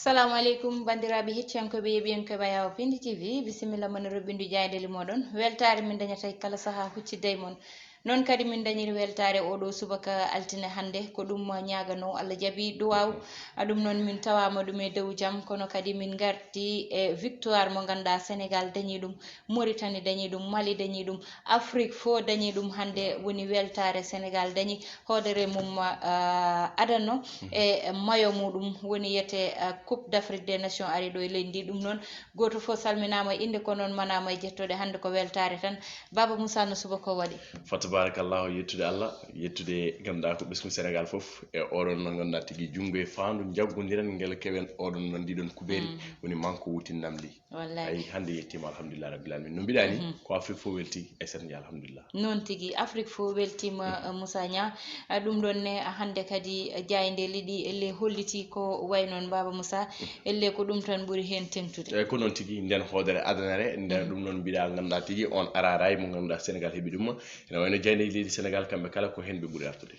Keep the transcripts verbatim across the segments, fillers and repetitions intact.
Salamu aleykum, banndiraaɓe hettiyankooɓe, yeeɓiyankooɓe Ayawa Pindi T V. Bisimilla mon e roɓɓindu jaayndeeli mooɗon. Weltaare min dañata e kala sahaa huccidde e mon. Noon kadi min dañiri weltaare oɗo subaka altine hannde. Ko ɗum ñaaganoo Allah jaɓi duwaaw. A ɗum noon min tawaama ɗum e dow jam, kono kadi min ngarti e victoire mo ngannduɗaa Senegal dañi ɗum, Mauritanie dañi ɗum, Mali dañi ɗum, Afrique fof dañi ɗum. Hannde woni weltaare Senegal dañi hoodere mum, ah, adano e mayo muɗum woni yete, ah, Coupe d'Afrique des Nations ari ɗo e leydi ndi. Ɗum noon gooto fof salminaama e innde, ko noon manaama e jettooɗe. Hannde ko weltaare tan. Baba Moussa, no subaka o waɗi? Fa tabarakallahu, yettude Allah, yettude ngannduɗaa ko ɓesngu Senegal fof e oɗon no ngannduɗaa tigi junngo e faandu njaggondiren ngel kewen oɗon no ndiɗon kubeeri woni manko wutin namli. Wallahi. Ay, hannde yettiima, alhamdulillah rabbil alamin. No mbiɗaa ni, ko Afrique fof welti, Aissata Ndiaye, alhamdulillah. Noon tigi, Afrique fof weltiima, eh, Moussa Niang. Ah, ɗum ɗoon ne, ah, hannde kadi, eh, jaayndeeli ɗi elle holliti ko wayi noon, Baba Moussa. Elle ko ɗum tan ɓuri heen teŋtude. Eeyi, ko noon tigi, nden hoodere adanere, nden ɗum noon mbiɗaa ngannduɗaa tigi on araaraay mo ngannduɗaa Senegal heɓi ɗum. Ene wayno jaayndeeji leydi Senegal kamɓe kala ko heen ɓe ɓuri artude.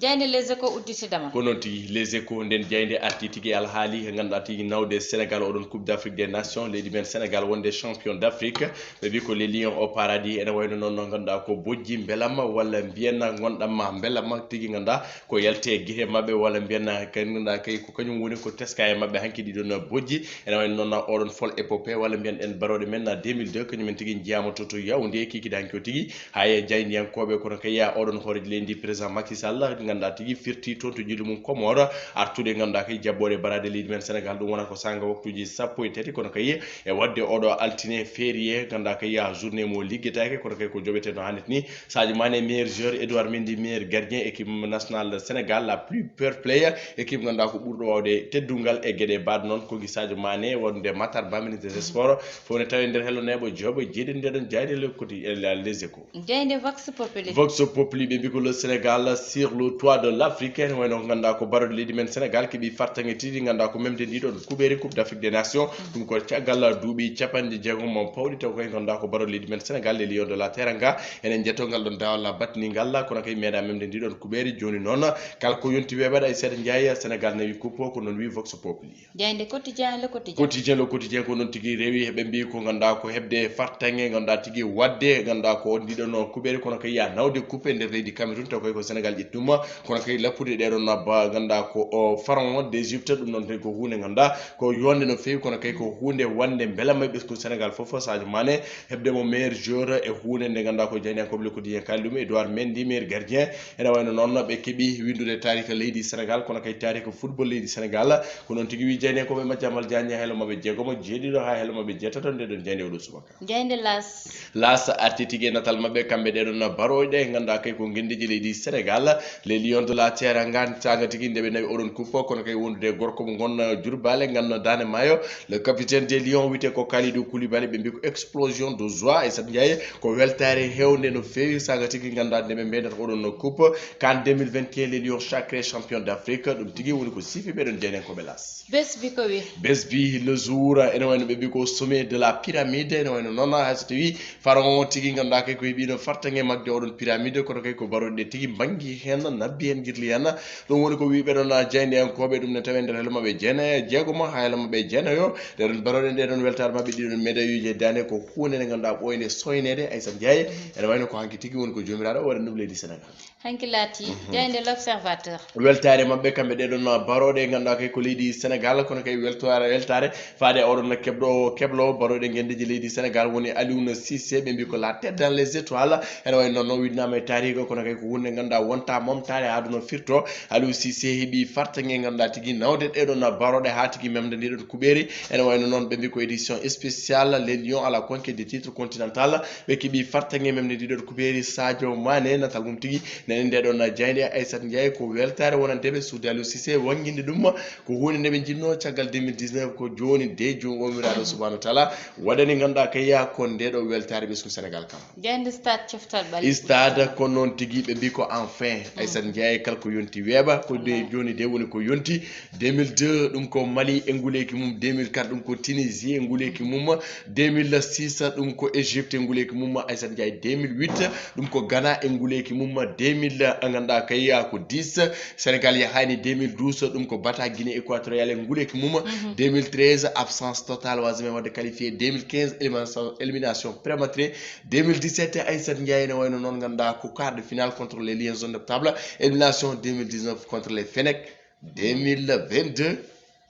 Jaaynde Les Échos udditidama. Ko noon tigi, Les Échos, nden jaaynde arti tigi e alhaali he ngannduɗaa tigi nawde Senegal oɗon Coupe d'Afrique des Nations, leydi men Senegal wonde champion d'Afrique. Ɓe mbi ko les Lions au paradis, ene wayno noon no ngannduɗaa ko bojji mbelamma walla mbiyen ngonɗamma mbelamma tigi ngannduɗaa ko yalte e gite maɓɓe walla mbiyen kay ngannduɗaa kay ko kañum woni ko teska e maɓɓe hanki ɗiɗon bojji. Ene wayno noon oɗon fol épopée walla mbiyen ɗen barooɗe men na deux mille deux, kañum en tigi njiyaama to, to Yaoundé, kikiɗe hanki o tigi. Haa e jaayndiyankooɓe, kono kay yaa oɗon hooreejo leydi ndi, président Macky Sall, ngannduɗaa tigi firti toon to jillu mum Comore, artude ngannduɗaa kay jaɓɓoore baraade leydi men Senegal. Ɗum wonata ko saanga waktuuji sappo e tati, kono kay e waɗde oɗo altine férié, ngannduɗaa kay yaa journée mo liggetaake, kono kay ko joɓetee no haanirta ni. Sadio Mané, meilleur joueur, Edouard Mendy, meilleur gardien, équipe nationale Sénégal, la plus fair play, équipe ngannduɗaa ko ɓurɗo waawde teddungal e geɗe baɗe noon, ko gi Sadio Mané, wonde Matar Ba, ministre des sports, fof ne tawi nder hello neeɓo joɓo jeeɗiɗi nde ɗon jaaynde le quotidien, Les Échos. Jaaynde Vox Populi. Vox Populi, ɓe mbi ko le Sénégal sur le toit de l'Afrique, ene wayno ko ngannduɗaa ko barooɗe leydi men Sénégal keɓi fartaŋŋe tigi ngannduɗaa ko memde ndi ɗon kubeeri Coupe d'Afrique des Nations. Ɗum ko caggal duuɓi capanɗe jeegom mo pawɗi taw koye ngannduɗaa ko barooɗe leydi men Sénégal, les Lions de la Teranga, enen njetto ngal ɗon daawal batningal, kono kay meeɗa memde ndi ɗon kubeeri. Jooni noon kala ko yonti weeɓaɗa e seeɗa njaaya Sénégal nawi coupe o, ko noon wi Vox Populi. Jaaynde Quotidien, Le Quotidien. Quotidien, Le Quotidien ko noon tigi rewi, heɓe mbi ko ngannduɗaa ko heɓde fartaŋŋe, ngannduɗaa tigi waɗde, ngannduɗaa ko on ndiɗon kubeeri, kono kay yaa nawde coupe e nder leydi Cameroun, taw koy ko Sénégal ƴetti ɗum, kono kay lappude ɗee ɗon ba ngannduɗaa ko o Pharaon d'Égypte, ɗum noon tawi ko huunde ngannduɗaa ko yonde no feewi, kono kay ko huunde wonde mbela may ɓesngu Sénégal fof, Sadio Mané, heɓde mo meilleur joueur e huunde nde ngannduɗaa ko jaayndiyankooɓe Le Quotidien kaali ɗum, Edouard Mendy, meilleur gardien, ene wayno noon ɓe keɓi winndude taarika leydi Sénégal, kono kay taarika football leydi Sénégal. Ko noon tigi wi jaayndiyankooɓe Madiambal Diagne, hello maɓɓe jeegomo, jeeɗiɗo haa hello maɓɓe jeetato nde ɗon jaaynde oɗo subaka. Jaaynde L'As. L'As arti tigi e natal maɓɓe, kamɓe ɗee ɗon barooɗe, ngannduɗaa kay ko ngenndiiji leydi Sénégal, les Lions de la Teranga, saanga tigi nde ɓe nawi oɗon coupe, kono kay wondude gorko mo ngon Diourbel, nganno Daande Maayo, le capitaine des Lions wiyetee ko Kalidou Koulibaly, ɓe mbi ko explosion de joie, Aissata Ndiaye, ko weltaare heewnde no feewi, saanga tigi ngannduɗaa nde ɓe mbeydata oɗon coupe, CAN deux mille vingt et un, les Lions sacrés champions d'Afrique, ɗum tigi woni ko sifi ɓee ɗon jaayndiyankooɓe L'As. Besbi ko wi? Besbi, Le Jour, ene wayno ɓe mbi ko sommet de la pyramide, ene wayno noon hay so tawi Pharaon tigi ngannduɗaa kay ko heɓino fartaŋŋe magde oɗon pyramide, kono kay ko barooɗe ɗe tigi mbanngi heen, nabbi heen, girli heen. Ɗum woni ko wi ɓee ɗon jaayndiyankooɓe, ɗum ne tawe nder hello maɓɓe jeenayo, jeegomo haa hello maɓɓe jeenayo. Ɗee ɗon barooɗe, ɗee ɗon weltaare maɓɓe, ɗii ɗon médailles uji e daande ko huunde nde ngannduɗaa ɓooynde soyneede, Aissata Ndiaye. Ene wayno ko hanki tigi woni ko joomiraaɗo o waɗani ɗum leydi Sénégal. Hanki laati jaaynde L'Observateur. Weltaare maɓɓe kamɓe ɗee ɗon barooɗe, ngannduɗaa kay ko leydi Sénégal, kono kay weltaare, weltaare faade oɗon keɓɗo, kebloowo barooɗe ngenndiiji leydi Sénégal woni Aliou Cissé, ɓe mbi ko la tête dans les étoiles. Ene wayno noon o winndinaama e taariika, kono kay ko huunde ngannduɗaa wonta momtaare haa aduna firto. Aliou Cissé heɓi fartaŋŋe ngannduɗaa tigi nawde ɗee ɗon barooɗe haa tigi memde ndi ɗon kubeeri. Ene wayno noon ɓe mbi ko édition spéciale, les Lions à la conquête des titres continental. Ɓe keɓi fartaŋŋe memde ndi ɗon kubeeri, Sadio Mané, natal mum tigi nani nde ɗon jaaynde, Aissata Ndiaye, ko weltaare wonande ɓe suudu Aliou Cissé wannginde ɗum. Ko huunde nde ɓe njiɗno caggal deux mille dix-neuf, ko jooni de junngo Umiraaɗo subhanahu wa taala waɗani ngannduɗaa kay yaa ko nde ɗo weltaare ɓesngu Sénégal kam. Jaaynde Stade, coftal ɓalli. Stade ko noon tigi, ɓe mbi ko enfin. Aissata Ndiaye, kala ko yonti weeɓa, ko de jooni de woni ko yonti. Deux mille deux, ɗum ko Mali e nguleeki mum. Deux mille quatre, ɗum ko Tunisie e nguleeki mum. Deux mille six, ɗum ko Égypte e nguleeki mum. Aissata Ndiaye, deux mille huit, ɗum ko Ghana e nguleeki mum. Deux mille Illa ngannduɗaa kay ko dix. Sénégal yahaani deux mille douze, ɗum ko bata Guinée équatoriale e nguleyki mum. Deux mille treize, absence totale, wasde men waɗde qualifié. Deux mille quinze, élimination, élimination prématurée. Deux mille dix-sept, Aïssata Ndiaye ne wayno noon, ngannduɗaa ko quart de finale contre les Lions indomptables. Élimination deux mille dix-neuf contre les Fennecs. Deux mille vingt-deux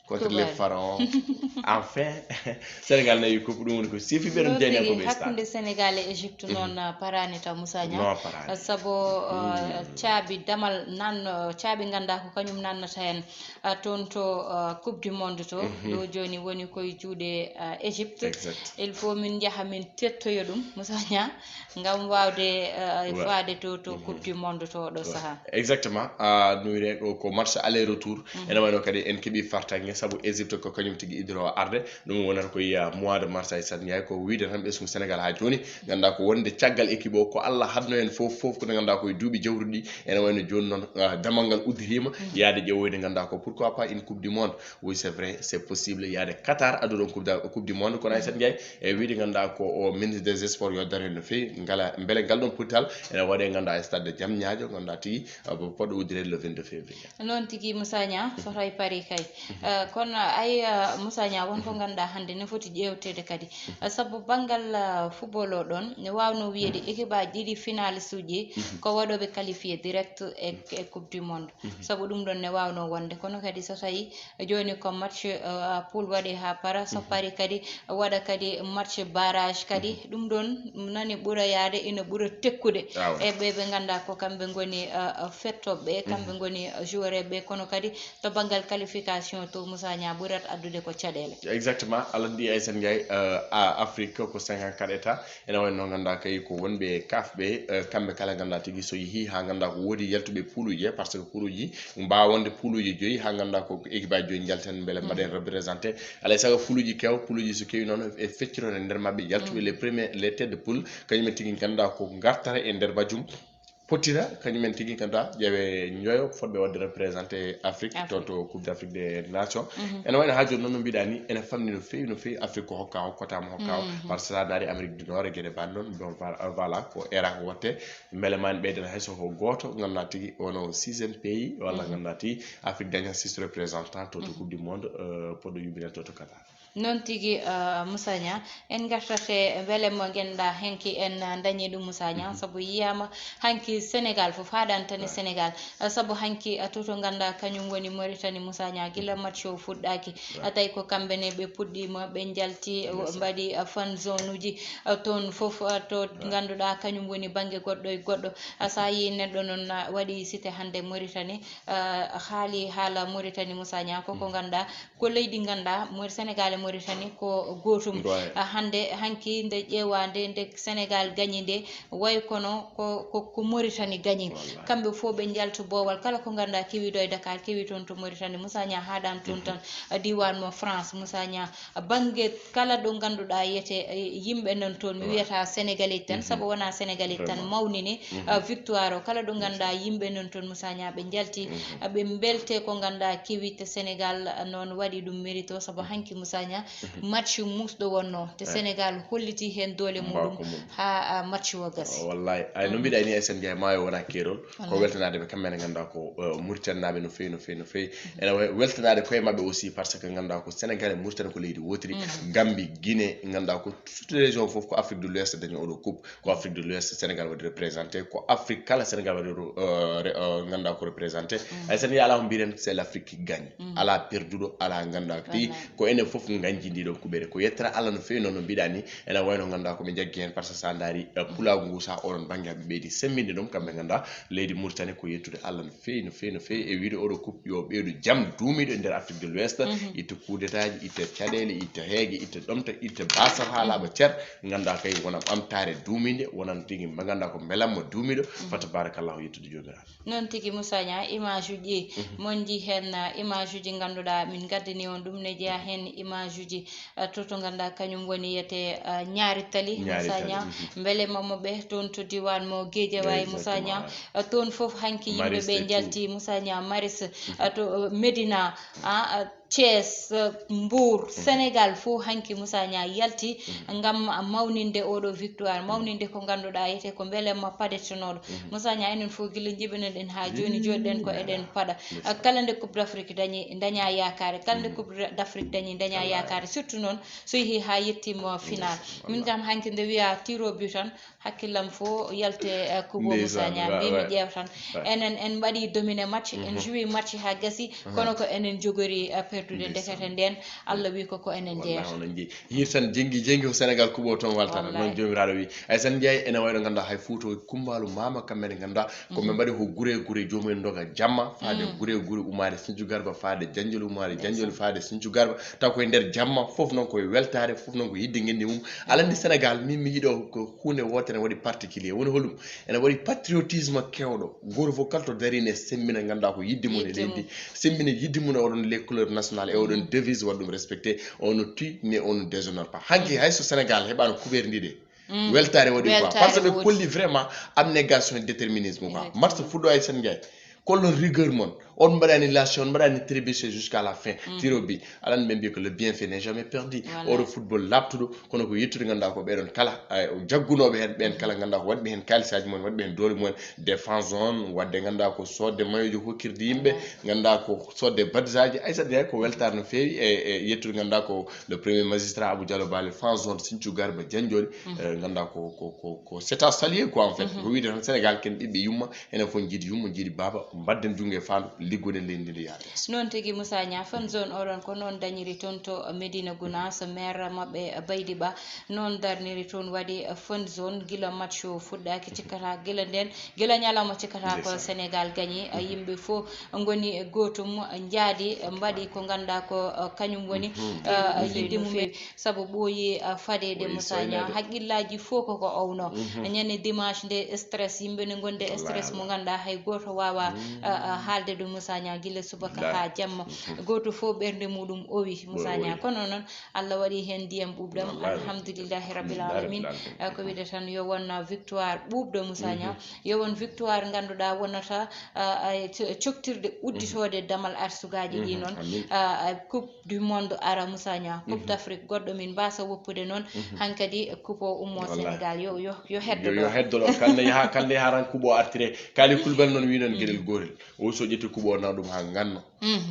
contre les Pharaons. Enfin, Sénégal nawi coupe, ɗum woni ko sifi ɓe ɗum. Noon tigi, hakkunde Sénégal e Égypte noon, ah, paraani taw, Moussa Niang. Non, paraani. Ah, sabu, ah, caabi damal nan, ah, caabi ngannduɗaa ko kañum nannata en, ah, toon to, ah, coupe du monde to. Ɗo jooni woni koye juuɗe, ah, Égypte. Exact. Il faut min njaha min tettoyo ɗum, Moussa Niang, ngam waawde, ah, faade to, to coupe du monde to ɗo sahaa. Exactement. Ah, no wiyetee ɗo ko match aller retour. Ene wayno kadi en keɓi fartaŋŋe, sabu Égypte ko kañum tigi idoro arde. Ɗum wonata ko yiya mois de mars, Aïssata Ndiaye, ko wiyde tan ɓesngu Sénégal haa jooni. Ngannduɗaa ko wonde caggal équipe o, ko Allah haɗno en fof, fof ko nde ngannduɗaa ko e duuɓi jawruɗi. Ene wayno jooni noon, ah, damal ngal udditiima, yaade ƴeewoyde ngannduɗaa ko pourquoi pas une coupe du monde. Oui, c'est vrai, c'est possible yaade Qatar adduɗon coupe da-, coupe du monde, kono Aïssata Ndiaye, e wiyde ngannduɗaa ko o ministre des sports yo daro heen no feewi, ngala mbele ngal ɗon potal ene waɗe ngannduɗaa e stade de Diamniadio, ngannduɗaa tigi, ah, bo poɗɗo uddireede le vingt-deux février. Noon tigi, Moussa Niang, so tawi parii kay. Eh, kono ay, eh, Moussa Niang, won ko ngannduɗaa hannde ne foti ƴeewteede kadi. Eh, sabu banngal, eh, football o ɗoon, ne waawnoo wiyeede équipe aji ɗiɗi finaliste uji ko waɗooɓe qualifié direct e, e Coupe du Monde. Sabu ɗum ɗoon ne waawnoo wonde. Kono kadi so tawi jooni ko match, eh, poule waɗee haa para, so parii kadi waɗa kadi match barrage kadi. Ɗum ɗoon nani ɓura yaade, ina ɓura tekkude. Ah, ouais. E ɓe ɓe ngannduɗaa ko kamɓe ngoni, eh, eh, fettooɓe, kamɓe ngoni, eh, joueur ɓe, kono kadi to banngal qualification to, Moussa Niang, ɓurat addude ko caɗeele. Exactement. Aɗa anndi, Aïssata Ndiaye, eh, a-, Afrique ko cinquante-quatre états. Ene wayno ngannduɗaa kay ko wonɓe CAF ɓe, eh, kamɓe kala ngannduɗaa tigi so yehii haa ngannduɗaa ko woodi yaltuɓe pouluji, par ce que pouluji mbaawa wonde pouluji joyi haa ngannduɗaa ko équipe aji joyi njalten mbele mbaɗen représenté. Alaa e sago pouluji kew, pouluji so kewi noon e feccitoɗen e nder maɓɓe yaltuɓe les premiers, les têtes de poule, kañumen tigi ngannduɗaa ko ngartata e nder majjum. Pottita, kañumen tigi ngannduɗaa ƴeewe njoyo fotɓe waɗde représenté Afrique, Afrique. To, to Coupe d'Afrique des Nations. Ene wayno haa jooni noon no mbiɗa ni, ene famɗi no feewi, no feewi Afrique ko hokka, hokkataama, hokkaama. Par ce que sa ndaari Amérique du Nord e geɗe mbaɗe noon, bon, voilà, ko era ko watte. Mbele ma en ɓeydan hay so ko gooto, ngannduɗaa tigi wonaa sixième pays, walla ngannduɗaa tigi Afrique daña six représentant to, to Coupe du Monde, euh, poɗɗo yuɓɓinen to, to Qatar. Noon tigi, eh, Moussa Niang, en ngartat e mbele mo ngannduɗaa hanki en, eh, ndañi ɗum, Moussa Niang, sabu yiyaama hanki Sénégal fof, haaɗaani tan e Sénégal. Eh, sabu hanki, eh, to, to ngannduɗaa kañum woni Mauritanie, Moussa Niang, gila match o fuɗɗaaki. Eh, tawi ko kamɓe ne ɓe puɗɗiima, ɓe njalti, eh, mbaɗi, eh, fan zone uji, eh, toon fof, eh, to ngannduɗaa kañum woni bannge goɗɗo e goɗɗo. Eh, so a yii neɗɗo noon, eh, waɗi cité hannde Mauritanie, eh, haali haala Mauritanie, Moussa Niang, ko ko ngannduɗaa ko leydi ngannduɗaa, Mauritanie, Sénégal e Mauritanie ko gootum. Ah, hannde, hanki nde ƴeewa nde, nde Sénégal gañi nde, way kono ko, ko, ko Mauritanie gañi. Kamɓe fof ɓe njaltu boowal, kala ko ngannduɗaa kewi ɗo e Dakar, kewi toon to Mauritanie. Moussa Niang, haaɗaani toon tan, ah, diiwaan mo France, Moussa Niang, ah, bannge kala ɗo ngannduɗaa yiyetee, eh, yimɓe nan toon, mi wiyata Sénégalais tan, sabu wonaa Sénégalais tan mawnini, ah, victoire o. Kala ɗo ngannduɗaa yimɓe nan toon, Moussa Niang, ɓe njalti, ah, ɓe mbelte ko ngannduɗaa kewi te Sénégal, ah, noon waɗi ɗum mérite o, sabu hanki, Moussa Niang, match muusɗo wonnoo, te Sénégal holliti heen doole muɗum haa, ah, match o gasi. Wallahi, ay no mbiɗa ni, Aïssata Ndiaye, maayo wonaa keerol. Ko weltanaade ɓe kamɓe ne ngannduɗaa ko, eh, Mauritanie naaɓe no feewi, no feewi, no feewi. Ene wa-, weltanaade koye maɓɓe aussi, par ce que ngannduɗaa ko Sénégal e Mauritanie ko leydi wootiri. Gambie, Guinée, ngannduɗaa ko toute région fof ko Afrique de l'Ouest dañi oɗo coupe. Ko Afrique de l'Ouest Sénégal waɗi représenté, ko Afrique kala Sénégal waɗi ro-, eh, re-, eh, ngannduɗaa ko représenté. Hay so tawii alaa ko mbiɗen, c'est l'Afrique qui gagne. Alaa perduɗo, alaa ngannduɗaa ko tigi. Ko enen fof nganji ndi ɗon kuɓeere. Ko yettere Allah no feewi noon no mbiɗa ni, ene wayno ngannduɗaa ko ɓe njaggi heen, par ce que so a ndaari, eh, pulaagu ngu, so oɗon bannge ɓe ɓeydi semmbinde ɗum, kamɓe ngannduɗaa leydi Mauritanie ko yettude Allah no feewi, no feewi, no feewi. E wiyde oɗo coupe yo ɓeydu jam duumiiɗo e nder Afrique de l'Ouest, itta coup d'état ji, itta caɗeele, itta heege, itta ɗomte, itta basal haa laaɓa cer, ngannduɗaa kay wona ɓamtaare duumiinde, wonan tigi mba ngannduɗaa ko mbelamma duumiiɗo, fa tabarakallahu yettude Joomiraaɗo. Noon tigi, Moussa Niang, image uji ɗi, mon njii heen, ah, image uji ngannduɗaa min ngaddani on ɗum, ne jeyaa heen image uji, ah, to, to ngannduɗaa kañum woni wiyetee, ah, Ñaari Tali, Moussa Niang, mbele mammo ɓe toon to diiwaan mo Guédiawaye, Moussa Niang, ah, toon fof hanki yimɓe ɓe njalti, Moussa Niang, Maris, ah, to, ah, Médina, ah, ah, Thiès, Mbour, Sénégal fof hanki Moussa Niang yalti ngam mawninde oɗo victoire, mawninde ko ngannduɗaa etee ko mbelemma padetenooɗo. Moussa Niang, enen fof gila njiɓinoɗen haa jooni, jooɗiɗen ko eɗen paɗa. Kala nde Coupe d'Afrique dañi, daña yaakaare, kala nde Coupe d'Afrique dañi, daña yaakaare, surtout noon so yehi haa yettiima final. Min kam hanki nde wiya tir au but tan, hakkillam fof yalte, eh, Kubo Moussa Niang, mbimi ƴeew tan. Enen en mbaɗi dominé match, en joué match haa gasi, kono ko enen jogori, eh, perdude. Ndekete ndeen Allah wi ko ko enen jeeyata. Wallahi onon jeeyi. Hir tan jengi, jengi ko Sénégal Kubo toon waltata. Wallahi. Noon Joomiraaɗo wi. Ay tan Njaay, ene wayno ngannduɗaa hay Fuuta Kumbaalu Maama kamɓe ne ngannduɗaa ko ɓe mbaɗi ko gure gure, joomum en ndoga jamma faade gure gure, umaade Sinthiou Garba faade Janjoli, umaade Janjoli faade Sinthiou Garba. Taw koye nder jamma, fof noon koye weltaare, fof noon ko yidde ngenndi mum. Aɗa anndi Sénégal, min mi yiɗo ko huunde wootere ne waɗi particulier. Woni holɗum? Ene waɗi patriotisme kewɗo. Gooto fof kala to darii ne semmbina, ngannduɗaa ko yidde mum e leydi, semmbina yidde mum e oɗon les couleurs nationales e oɗon devise, waɗa ɗum respecté. On ne tue, mais on ne déshonore pas. Hanki hay so Sénégal heɓaano coupe ndi de, weltaare waɗi quoi. Parce que ɓe kolli vraiment abnégation et déterminisme quoi. Match fuɗɗo ay sen jay. Kolon rigueur mon. On mbaɗani lâché, on mbaɗani trébuché jusqu'à la fin. Tir au but. Aɗa anndi ɓe mbiya ko le bienfait n'est jamais perdu. Oɗo football laaɓtuɗo, kono ko yettude ngannduɗaa ko ɓeɗon kala, ay, jaggunooɓe heen ɓeen kala ngannduɗaa ko waɗɓe heen kaalisaaji mumen, waɗɓe heen doole mumen, défense zone, waɗde ngannduɗaa ko soodde mayoji hokkirde yimɓe, ngannduɗaa ko soodde badisaaji. Ay, saɗa jeeya ko weltaare no feewi e, e yettude ngannduɗaa ko le premier magistrat Abou Diallo Bale, défense zone Sinthiou Garba Janjoli, eh, ngannduɗaa ko, ko, ko, ko c'est à saluer quoi en fait. Ko wiide tan Sénégal ken ɓiɓɓe yumma, enen fof njiɗi yumma, njiɗi baaba, mbadden junngo e faandu, liggoɗen leydi ndi yaade yeeso. Noon tigi Moussa Niang, fan zone oɗon ko noon dañiri toon to Médina Gounass, maire maɓɓe Baydi Ba, noon darniri toon waɗi fan zone gila match o fuɗɗaaki, cikkata gila ndeen, gila ñalawma cikkata ko Sénégal gañi, yimɓe fof ngoni gootum, njaadi, mbaɗi ko ngannduɗaa ko, uh, kañum woni, uh, yidde mum en, sabu ɓooyi, uh, fadeede Moussa Niang. Hakkillaaji fof koko owno. Ñande dimanche nde stress, yimɓe ne ngondi e stress mo ngannduɗaa hay gooto waawaa, uh, uh, haalde ɗum Moussa Niang gila subaka haa jamma. Gooto fof ɓernde muɗum owi Moussa Niang. Kono noon Allah waɗi heen ndiyam ɓuuɓɗam. Alhamdulillahi rabbil alamin. Uh, ko wiide tan yo won, uh, victoire ɓuuɓɗo Moussa Niang. Yo won victoire ngannduɗaa wonata, uh, uh, co-, coktirde udditoode damal arsugaaji ɗi noon. Uh, uh, coupe du monde ara Moussa Niang, coupe d'Afrique goɗɗo min mbaasa woppude noon. Hankadi coupe o ummo Sénégal, yo, yo, yo heddo ɗo. Yo heddo ɗo. Kande yaha, kande yaha tan coupe o artire. Kali Koulibaly noon wi noon geɗel gootel. O so ƴetti coupe o nawa ɗum haa nganno.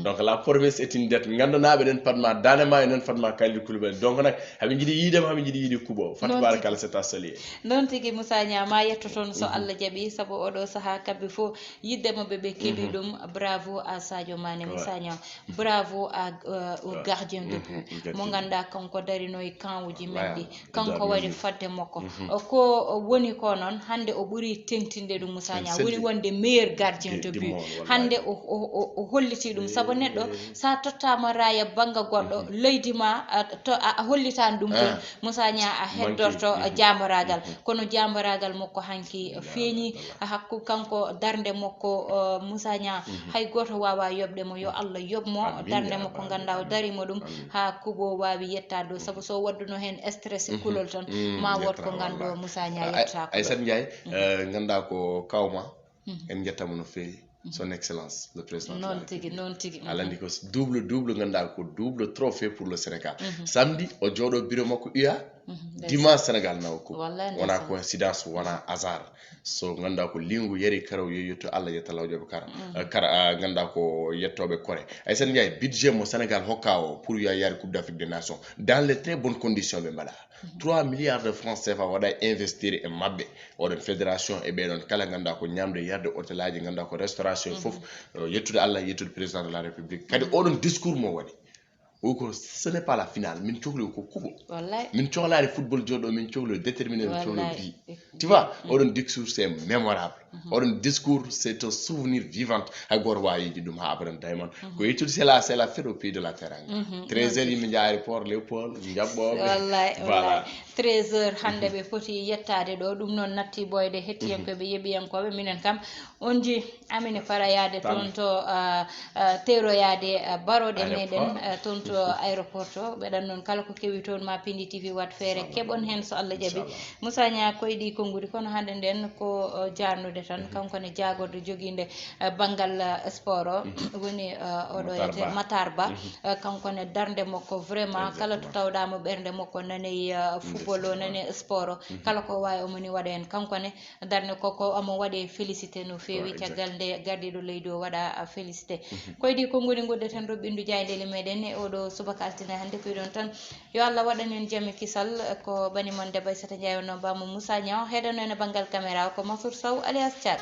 Donc la promesse est une dette. Nganndanaaɓe ɗen fadma daande ma, enen fadma Kalidou Koulibaly. Donc nag, haɓe njiɗi yiide ma, haɓe njiɗi yiide coupe o. Fat tabarakallah, c'est à saluer. Noon tigi Moussa Niang, ma yetto toon so Allah jaɓi, sabu oɗo sahaa kamɓe fof yidde maɓɓe ɓe keɓi ɗum. Bravo à Sadio Mané, Moussa Niang. Bravo à, euh, au gardien de but. Mo ngannduɗaa kanko darino e camp uji men ɗi. Kanko waɗi fodde makko. Ko woni ko noon, hannde o ɓuri teŋtinde ɗum Moussa Niang. Woni wonde meilleur gardien de but. Hannde o, o, o, o holliti ɗum. Sabu neɗɗo, so a tottaama raaya bannga goɗɗo, leydi ma, a, to, a, a hollitaani ɗum toon. Moussa Niang a heddorto jaambaraagal. Kono jaambaraagal makko hanki feeñi. Hakku kanko darnde makko, o, Moussa Niang, hay gooto waawaa yoɓde mo. Yo Allah yoɓ mo. Darnde makko ngannduɗaa o darii mo ɗum haa coupe o waawi yettaade ɗo. Sabu so o waɗduno heen stress e kulol tan, ma wood ko ngannduɗaa Moussa Niang yettaako ɗo. Aysata Ndiaye, eh, ngannduɗaa ko kawma, en njettaama no feewi. Son Excellence, le président de la République. Noon tigi, noon tigi. Aɗa anndi ko double, double ngannduɗaa ko double trophée pour le Sénégal. Samedi, o jooɗo bureau makko U A, dimanche Sénégal nawa coupe. Wonaa coïncidence, wonaa hasard. So ngannduɗaa ko liingu yari karaw, yo yettu Allah, yetta lawƴooɓe kara. Eh, kara, ah, ngannduɗaa ko yettooɓe kore. Aysata Ndiaye, budget mo Sénégal hokka o pour yo yaade Coupe d'Afrique des Nations, dans les très bonnes conditions ɓe mbaɗa. Trois milliards de francs C F A waɗa investir e maɓɓe. Oɗon fédération e ɓeɗon kala ngannduɗaa ko ñaamde, yarde, hôtelaaji, ngannduɗaa ko restauration fof. Eh, yettude Allah, yettude président de la République. Kadi oɗon discours mo waɗi. O ko, ce n'est pas la finale. Min cohli ko coupe o. Min cohlaani football jooɗo, min cohli déterminé, min cohli bi. Tu vois, oɗon discours, c'est mémorable. Oɗon discours, c'est un souvenir vivant. Hay gooto waawaa yiide ɗum haa abadan dayman. Ko yettude, c'est la, c'est la fête au pays de la Teranga. Treize heures yimɓe njaha aéroport Léopold, njaɓɓooɓe. Wallay, wallay. Treize heures hannde ɓe poti yettaade ɗo. Ɗum noon natti boyde hettiyankooɓe, yeeɓiyankooɓe. Minen kam, on nji Amin e fara yaade toon to, ah, ah, teeroyaade, ah, barooɗe meɗen, ah, toon to aéroport to. Mbeɗan noon kala ko kewi toon ma Pindi T V waɗ feere keɓon heen so Allah jaɓi. Moussa Niang koye ɗi konnguɗi, kono hannde nden ko, oh, jaarnude tan, kanko ne jaagorɗo jogiinde eh, banngal eh, sport o woni eh, oɗo Matar ete Ba. Matar Ba. Eh, kanko ne darnde makko vraiment kala to tawɗaama ɓernde makko nani eh, football o nani sport o, kala ko waawi omoni waɗa heen. Kanko ne darnde koko omo waɗe félicité no feewi. Caggal nde gardiiɗo leydi o waɗa eh, félicité. Koydi, ko ngoni nguɗɗeten ɗo ɓinndu jaayndeeli meɗen e oɗo subaka altine hannde. Ko ɗon tan, yo Allah waɗan en jam e kisal. Ko bani mon debbo Aissata Ndiaye wonno, bamo Moussa Niang, heɗano en e banngal caméra o ko Mansour Sow alias Thiat.